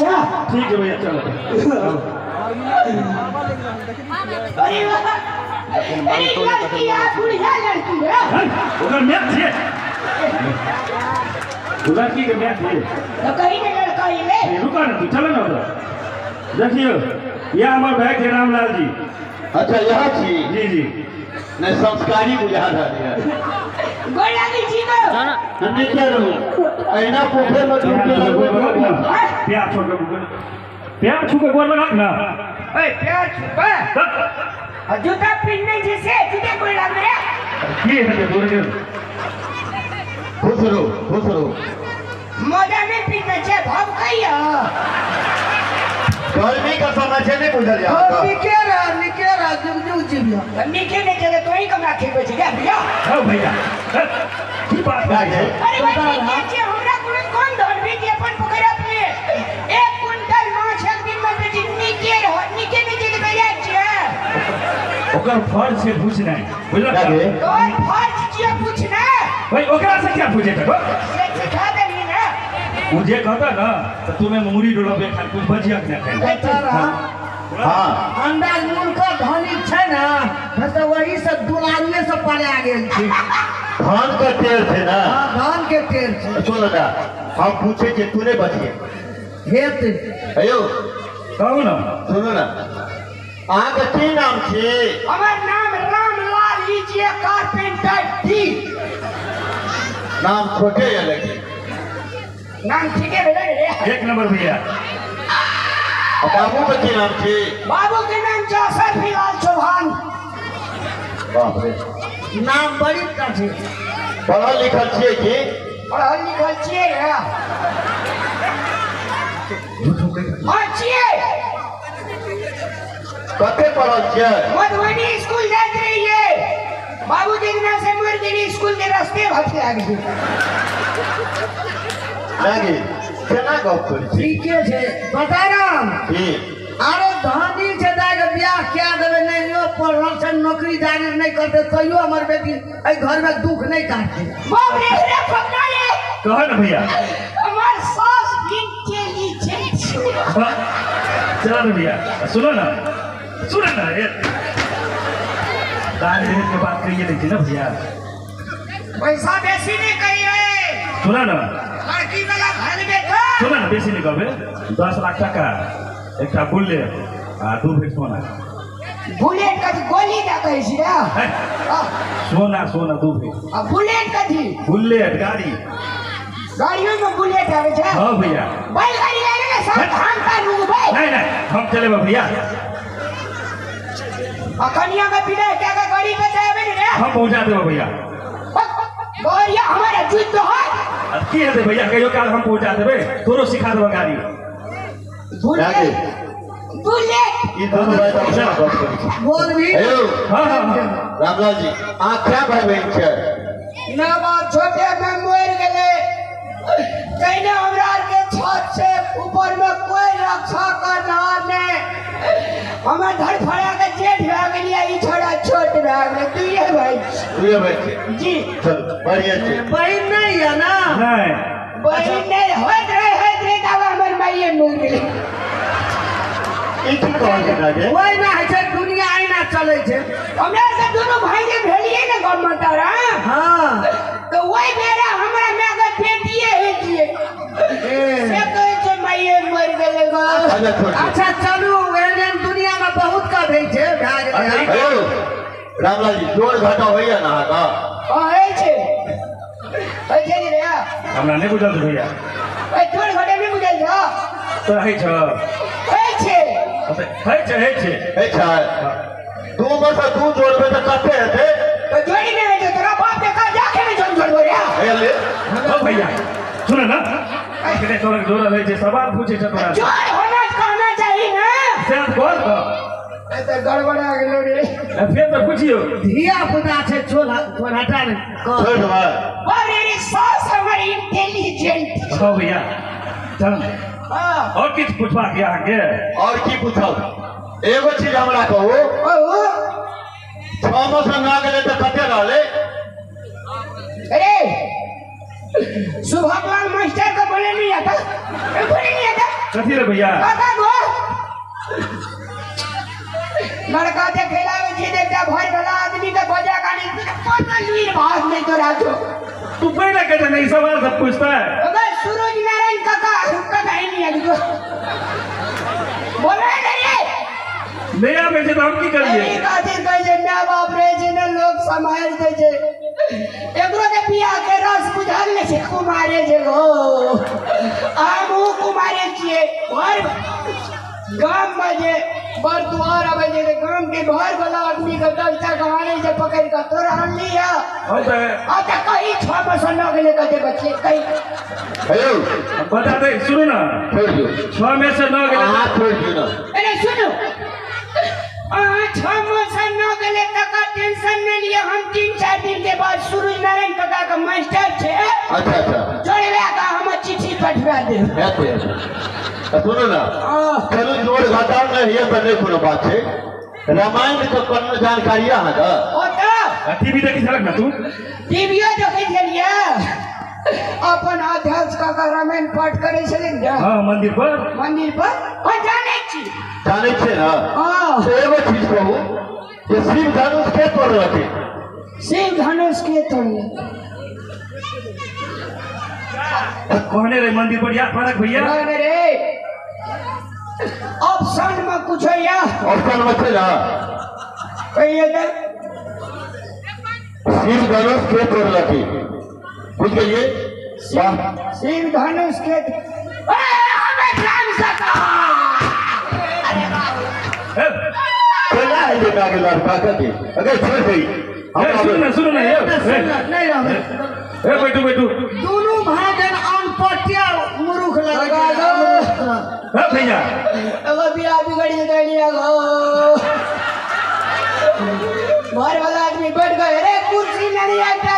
रे। ठीक है भैया, चलो। अरे वाह, अरे लड़की है, बुढ़िया लड़की है। ओकर मैच छियै, ओ लड़की के मैच छियै। तो कहीं ने लड़का ये ले। रुका ना तू, चलो ना उधर। देखियो, यह हमार भाई थे रामलाल जी। अच्छा, यहाँ छी? जी जी। नहीं, संस्कारी बुझा रहल है। गोर लागी छी को। हम नीचे रहू, अहिना पोखरि में डूब के लगबै। प्यार छोड़ के, प्यार छू के गोर लगा ना। ओए, प्यार छुपा आ जूता पिन्ने जैसे जूते गोर लाग रे। की हेतै तोरे के? खुश रहू, खुश रहू। मोजा नहीं पिन्ने छे, भाव कहिया। गर्मी का समय छै, नहीं बुझल अहाँके? निके रह, निके रह, जुग जुग जीवियो। नीचे नहीं चले तो ही कमरा खेबै छी गे भैया। हौ भैया, की बात भए गेल? अरे भाई, नीके छै। हमरा कोनो कोन धन भी अपन पकड़ अपने 1 क्विंटल माछ एक दिन में बेची। नीके रह, नीके नहीं चले भैया छियै। ओकर फर्ज छै पूछनाइ, बुझलक? भए गेल? तोर फर्ज छियै पूछना। भाई, ओकरा से क्या पूछे तक? से सिखा देली ना। ओ जे कहता ना तऽ तुमे मुड़ी डोलबे, खाली कुछ बजिया के नहि खाली। हाँ। अंदाज मूर्ख धनिक छै ने, तऽ वही सब दुलारुए सब पड़ा गेल छै। धान के टेर छै ना? हाँ, धान के टेर छै। सुन ना, हम पूछे छै, तू नहीं बचिए। हेतै। अयो। कहू ना। सुनू ना, अहाँके की नाम छी? हमर नाम रामलाल लीजिए कारपेंटर डी। नाम छोटे है लेकिन। नाम ठीके भेलै रे। एक नंबर भैया। आ बाबू के की नाम छी? बाबू के नाम छै सरफीलाल चौहान। बाप रे। नाम बड़ी कठिन। पढ़ल लिखल छियै की? पढ़ल लिखल छियै रे। हाँ, छियै। कते पढ़ल छियै? मधुबनी स्कूल जाइत रहियै, बाबू जितना से मर गेली, स्कूल के रास्ते भटका गेली। लागे केना गप करै छी? ठीके छै, बता राम। की? अरे, धनी छै, दाइ के बियाह कए देबै। नहियो पढ़ल छै, नौकरी जागीर नहि करतै, तैयो हमर बेटी एहि घरमे दुख नहि काटतै। बाप रे रे पकड़ा रे। कह ना भैया। हमार सास इंटेलिजेंट छै। हाँ, चला ना भैया। सुनो ना, सुनो ना, ये दान दहेज के बात करिए लै छी ना भैया। पैसा बेसी नहीं करी रे। सुना ना। लड़की वाला घर में था। सुना ना, बेसी नहीं कहबे, 10 लाख टका, एकटा बुलेट आ 2 भेर सोना। बुलेट कथी, गोली का कहै छी रे? है, सोना, सोना 2 भेर। आ बुलेट कथी? बुलेट गाड़ी। गाड़ियों में बुलेट आवे छै? हाँ भैया। बैलगाड़ी आवे ने सब धान तान उगबै। नहीं नहीं, हम चलेबै भैया। आ कनिया के बिना क्या के गाड़ी पे जावे ने रे? हम पहुंचा देबै भैया। गाड़िया हमारा जुत तो है। आ की हेतै भैया, कहियो काल हम पहुंचा देबै, तोरो सिखा देबै गाड़ी। Bullet, bullet. ई दुनू भाई तऽ अपना गप करै छी। बोल भी। हेलो। हाँ हाँ हाँ रामलाल जी, अहाँ क्या भाई बहिन छै? ना बाप छोटे में मर गेले, तैने हमरा आर के छत से ऊपर में कोई रक्षा करनार नहीं। हमर धड़फड़ा के जेठ भए गेलियै, ई छोड़ा छोट भए गेलै, दुइये भाई छी। दुइये भाई छै? जी। चलू, बढ़िया छै। बहिन नहि यऽ ना? नहीं। बहिन नहि होइत रहे, होइत रहे, तब हमर माइये मरि गेलै। ई की कहलियै राजे? ओहिना होइ छै, दुनिया अहिना चलै छै। हमरा आरके दुनू भाई जे भेलियै ने गाँवमे तारा, तऽ ओहि बेरा हमरा माय के बेटिए हेतियै, से कहै छै माइये मरि गेलै गो। अच्छा, छोड़। अच्छा चलू, एहन एहन दुनियामे बहुत कऽ होइ छै, भए गेलै। हेलो रामलाल जी, जोड़ घाटा होइया ना अहाँके? हँ, होइ छै, होइ छै ने रे। हमरा नहि बुझल छै भैया। ओइ जोड़ घटे नहि बुझल छौ? तोरा होइ छौ? होइ छै। होइ छै, होइ छै। होइ छै। दू मे से दू जोड़बै तऽ कते हेतै? तऽ जोड़ी नहि होइ छै, तोरा बाप के काज जाके नहि जोड़ जोड़बो रे। हे ले। हो भैया, सुन ना, अखने तोरा जोड़ल होइ छै, सवाल पूछे छै तोरा। जोड़ होना कहना चाही ना। से बोल तऽ। ए तऽ गड़बड़ा गेलो रे। आ फेर तऽ पुछियौ। धिया पुता छै, छोड़ छोड़, हटा ने कह। छोड़ि देबै। बाप रे रे, सास हमर इंटेलिजेंट। हो भैया, चल। हाँ। और किछु पूछबाक यऽ अहाँके? और की पूछब, एगो चीज हमरा कहू। कहू। छओ मे से नओ गेलै तऽ कते रहलै? अरे, सुभाषलाल मास्टर को बोले नहीं आता, ए, बोले नहीं आता। कथी रे भैया काका गो लड़का देखे लावे छी एकटा भर वाला आदमी के बजा कानी कोनो लुइर भाग नहीं तोरा जो। तू पहले कहते नहीं सवाल सब पूछता है। अगर सूरज नारायण काका काका ही नहीं आदि को बोले नहीं रे नहीं आवे छे तो हम की करिए। एही खातिर कहै छै my बाप रहे छै ने लोग सम्हारि दै छै। एकरो के बियाह के रस बुझल नहि छै कुमारे छै गो। हमहूँ कुमारे छियै। घर गाम में जे बर दुआर आबै छै तऽ गाम के घर वाला आदमी के 10 टाका आनै छै पकड़ि कऽ तोरा आनली है। हम तऽ आ तऽ कही 6 में से 9 गेलै कते बच्चे कही। हेलो बता दे सुनू ना छोड़ दियौ 6 में से 9 गेलै। अहाँ छोड़ दियौ ना। अरे सुनू अहाँ 6 में से 9 गेलै तकर टेंशन नहि लिअ। हम 3-4 दिन के बाद सूरज नारायण काका के मास्टर छै। अच्छा अच्छा जोड़वा के हम चिट्ठी पठवा देब। हेतै तऽ सुनू ना चलू जोड़ घटाव नहि होइए तऽ नहि कोनो बात छै। रामायण के कोनो जानकारी यऽ अहाँके? ओ तऽ टीवी देखै छलक ना तू? टीवीओ देखै छलियै। अपन अध्यक्ष काका रामायण पाठ करै छलै ने। हाँ मंदिर पर मंदिर पर हम जानै छी। जानै छियै ने? हाँ। तऽ एगो चीज कहू जे शिव धनुष के तोड़लकै? शिव धनुष के तोड़लकै? कहने रहे मंदिर पर याद फरक भैया। नहीं रे ऑप्शन में कुछ है या ऑप्शन में छै ना कहिए तऽ शिव धनुष के तोड़लकै बुझ गेलियै? शिव धनुष के हमें जान सका। अरे बाबू कोना है जे के लड़का के अगर छोड़ दे। सुन ना सुन ना नहीं रहबै। ए बैठू बैठू दोनों भाई बहन अनपढ़ मूर्ख लगे। ए भैया एगो बियाह बिगड़ गेलियै गो। घर वाला आदमी बैठ गए रे कुर्सी नहीं एकटा